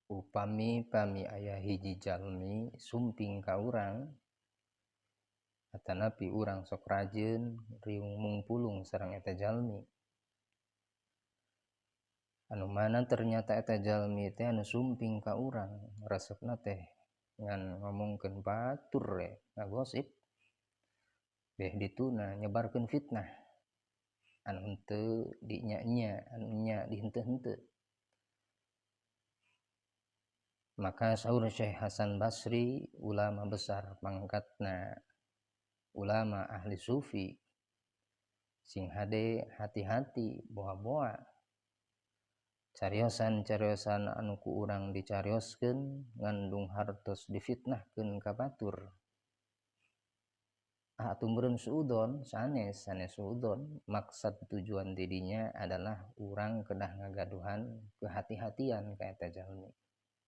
Upami pami aya hiji jalmi sumping ka urang atanapi urang sok rajin riung mungpulung sareng eta jalmi, anu mana ternyata eta jalmi teh anu sumping ka urang resepna teh ngan ngomongkeun batur we, ngagosip beh dituna nyebarkeun fitnah anu henteu dinya-nya, anu nya dihenteu-henteu. Maka saur Syekh Hasan Basri, ulama besar pangkatna ulama ahli sufi, sing hade hati-hati boa-boa cariosan-cariosan anu ku urang dicarioskeun ngandung hartos difitnahkeun ka batur. Atuh meureun suudon sanes, sanes suudon, maksad tujuan didinya adalah urang kedah ngagaduhan kehati-hatian ka eta jalmi.